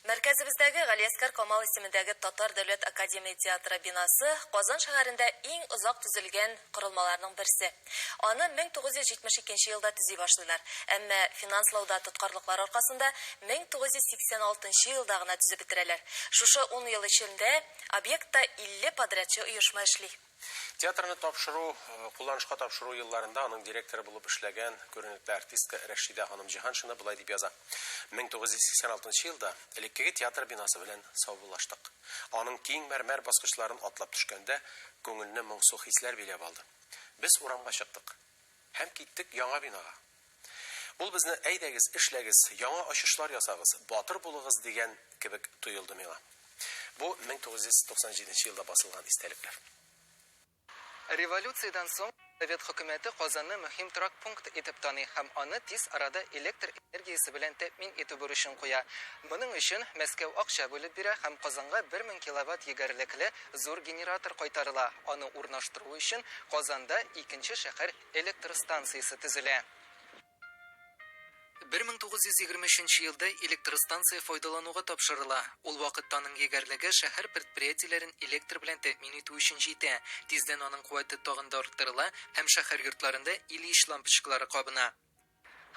Мәркәзебездәге Галиәсгар Камал исемендәге Татар дәүләт академия театры бинасы Казан шәһәрендә иң озак төзелгән корылмаларның берсе. Аны 1972 елда төзи башлыйлар. Әмма финанслауда тоткарлыклар аркасында 1986 елда гына төзеп бетерәләр. Шушы ун ел эчендә объектта 50 подрядчы оешма эшли. Театрны тапшыру, кулланышка тапшыру елларында аның директоры булып эшләгән күренекле артистка Рәшидә ханым Җиһаншина болай дип яза, 1986 елда элеккеге театр бинасы белән саубуллаштык. Аның киң мәрмәр баскычларын атлап төшкәндә, күңелне моңсу хисләр биләп алды. Без урамга чыктык. Һәм киттек яңа бинага. Ул безне, әйдәгез, эшләгез, яңа ачышлар ясагыз, батыр булыгыз дигән кебек тоелды миңа. Бу 1997 елда басылган истәлекләр. Революциядән соң Совет хөкүмәте Казанны мөһим торак пункт итеп таный һәм аны тиз арада электр энергиясе белән тәэмин итү бурычын куя. Моның өчен Мәскәү акча бүлеп бирә һәм Казанга 1000 киловатт егәрлекле зур генератор кайтарыла. Аны урнаштыру өчен Казанда икенче шәһәр электр станциясе төзелә. 1923 елда электростанция файдалануга тапшырыла. Ул вакытта аның егәрлеге шәһәр предприятиеләрен электр белән тәэмин итү өчен җитә. Тиздән аның куәте тагын да арттырыла һәм шәһәр йортларында Ильич лампочкалары кабына.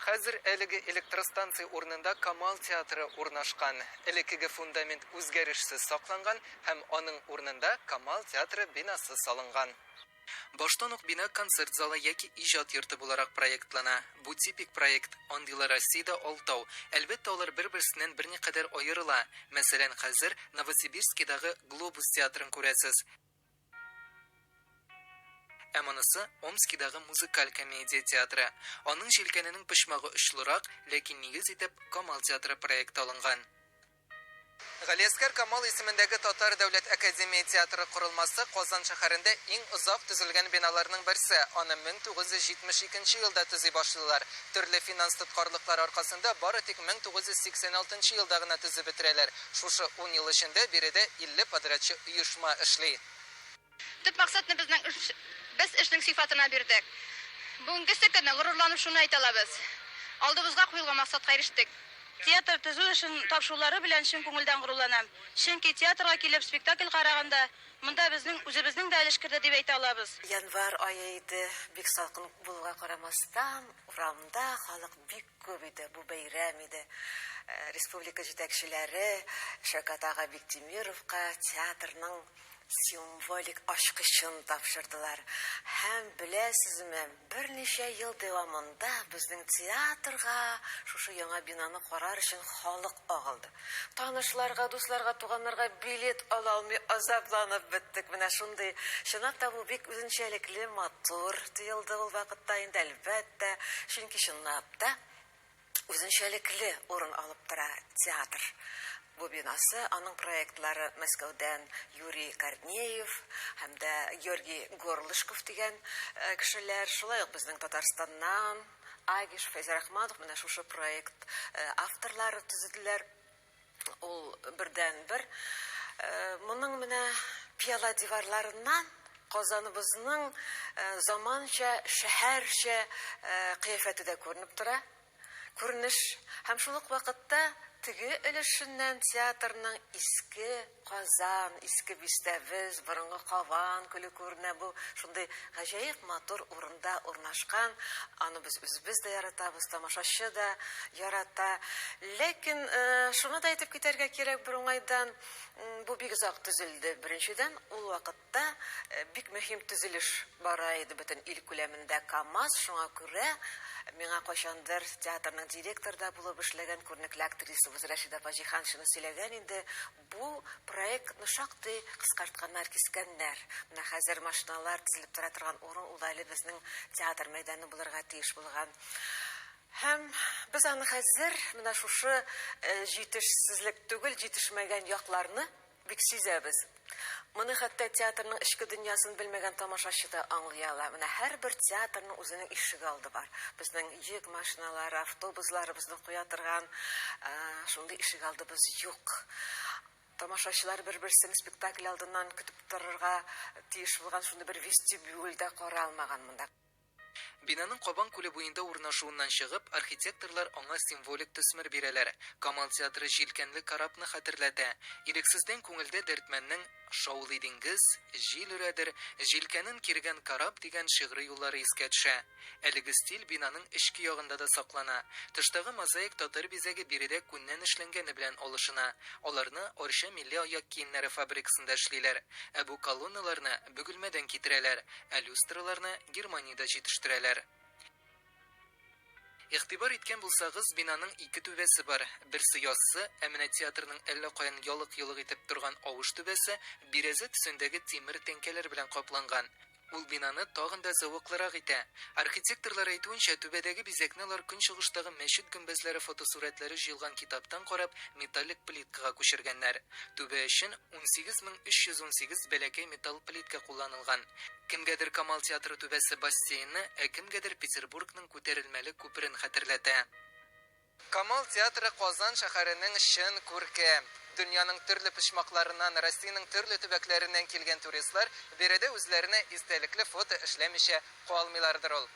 Хәзер әлеге электростанция урынында Камал театры урнашкан. Элеккеге фундамент үзгәрешсез сакланган һәм аның урынында Камал театры бинасы салынган. Баштан ук бина концерт залы яки иҗат йорты буларак проектлана. Бу типик проект, андыйлар Россиядә алтау. Әлбәттә, алар бер-берсеннән берникадәр аерыла. Мәсәлән, хәзер Новосибирскидагы Глобус театрын күрәсез. Ә монысы, Омскидагы музыкаль комедия театры. Аның җилкәненең почмагы очлырак, ләкин нигез итеп Камал театры проекты алынган. Галиәсгар Камал исемендәге Татар дәүләт академия театры корылмасы Казан шәһәрендә иң озак төзелгән биналарның берсе. Аны 1972 елда төзи башлыйлар. Төрле финанс тоткарлыклар аркасында бары тик 1986 елда гына төзеп бетерәләр. Шушы ун ел эчендә биредә 50 подрядчы оешма эшли. Төп максатны безнең эш, без эшнең сыйфатына бирдек. Бүгенгесе көнне горурланып шуны әйтә алабыз, алдыбызга куелган максатка ирештек. Театр төзү эшен тапшырулары белән чын күңелдән горурланам. Чөнки театрга килеп спектакль караганда, монда безнең үзебезнең дә өлеш керде дип әйтә алабыз. Январь ае иде, бик салкын булуга карамастан, урамда халык бик күп иде, бу бәйрәм иде. Республика җитәкчеләре Шәүкәт ага Биктимировка театрның символик ачкычын тапшырдылар. Һәм, беләсезме, берничә ел дәвамында безнең театрга шушы яңа бинаны карар өчен халык агылды. Танышларга, дусларга, туганнарга билет ала алмый азапланып беттек. Менә шундый, чынлап та бу бик үзенчәлекле, матур тоелды ул вакытта инде, әлбәттә, чөнки чынлап та үзенчәлекле урын алып тора театр. Бу бинасы, аның проектлары Мәскәүдән Юрий Корнеев һәм дә Георгий Горлышков дигән кешеләр, шулай ук безнең Татарстаннан Агиш Фәйзрахманов менә шушы проект авторлары төзеделәр. Ул бердәнбер. Моның менә пыяла диварларыннан Казаныбызның заманча шәһәрчә кыяфәте дә күренеп тора. Күренеш һәм шул ук вакытта теге өлешеннән театрның иске Казан, иске бистәбез, борынгы Кабан күле күренә. Бу шундый гаҗәеп матур урында урнашкан. Аны без үзебез дә яратабыз, тамашачы да ярата. Ләкин шуны да әйтеп китәргә кирәк бер уңайдан, бу бик озак төзелде. Беренчедән, ул вакытта бик мөһим төзелеш бара иде бөтен ил күләмендә КАМАЗ, шуңа күрә миңа кайчандыр театрның директоры да булып эшләгән күренекле актрисабыз Рәшидә апа Җиһаншина сөйләгән инде, бу проектны шактый кыскартканнар, кискәннәр. Менә хәзер машиналар тезелеп тора торган урын ул әле безнең театр мәйданы булырга тиеш булган. Һәм без аны хәзер менә шушы җитешсезлек түгел, җитешмәгән якларны бик сизәбез. Моны хәтта театрның эчке дөньясын белмәгән тамашачы да аңлый ала. Менә һәрбер театрның үзенең ишек алды бар. Безнең йөк машиналары, автобусларыбызны куя торган шундый ишек алдыбыз юк. Тамашачылар бер-берсен спектакль алдыннан көтеп торырга тиеш булган шундый бер вестибюль дә каралмаган монда. Бинаның Кабан күле буенда урнашуыннан чыгып, архитекторлар аңа символик төсмер бирәләр. Камал театры җилкәнле корабны хәтерләтә. Ирексездән күңелдә Дәрдмәннең Шаулый диңгез, җил өрәдер, җилкәнен киргән кораб дигән шигъри юллары искә төшә. Әлеге стиль бинаның эчке ягында да саклана. Тыштагы мозаик татар бизәге биредә күннән эшләнгәне белән алышына. Аларны Арча милли аяк киемнәре фабрикасында эшлиләр. Ә бу колонналарны Бөгелмәдән китерәләр, ә люстраларны Германиядә җитештерәләр. Игътибар иткән булсагыз, бинаның ике түбәсе бар. Берсе яссы, ә менә театрның әллә каян ялык-йолык итеп торган авыш түбәсе бирәзә төсендәге тимер тәңкәләр белән капланган. Ул бинаны тагын да зәвыклырак итә. Архитекторлар әйтүенчә, түбәдәге бизәкне алар Көнчыгыштагы мәчет гөмбәзләре фотосурәтләре җыелган китаптан карап, металлик плиткага күчергәннәр. Түбә өчен 18318 бәләкәй металл плитка кулланылган. Кемгәдер Камал театры түбәсе бассейнны, ә кемгәдер Петербургның күтәрелмәле күперен хәтерләтә. Камал театры Казан шәһәренең чын күрке. Дөньяның төрле почмакларыннан, Россиянең төрле төбәкләреннән килгән туристлар биредә үзләренә истәлекле фото эшләмичә калмыйлардыр ул.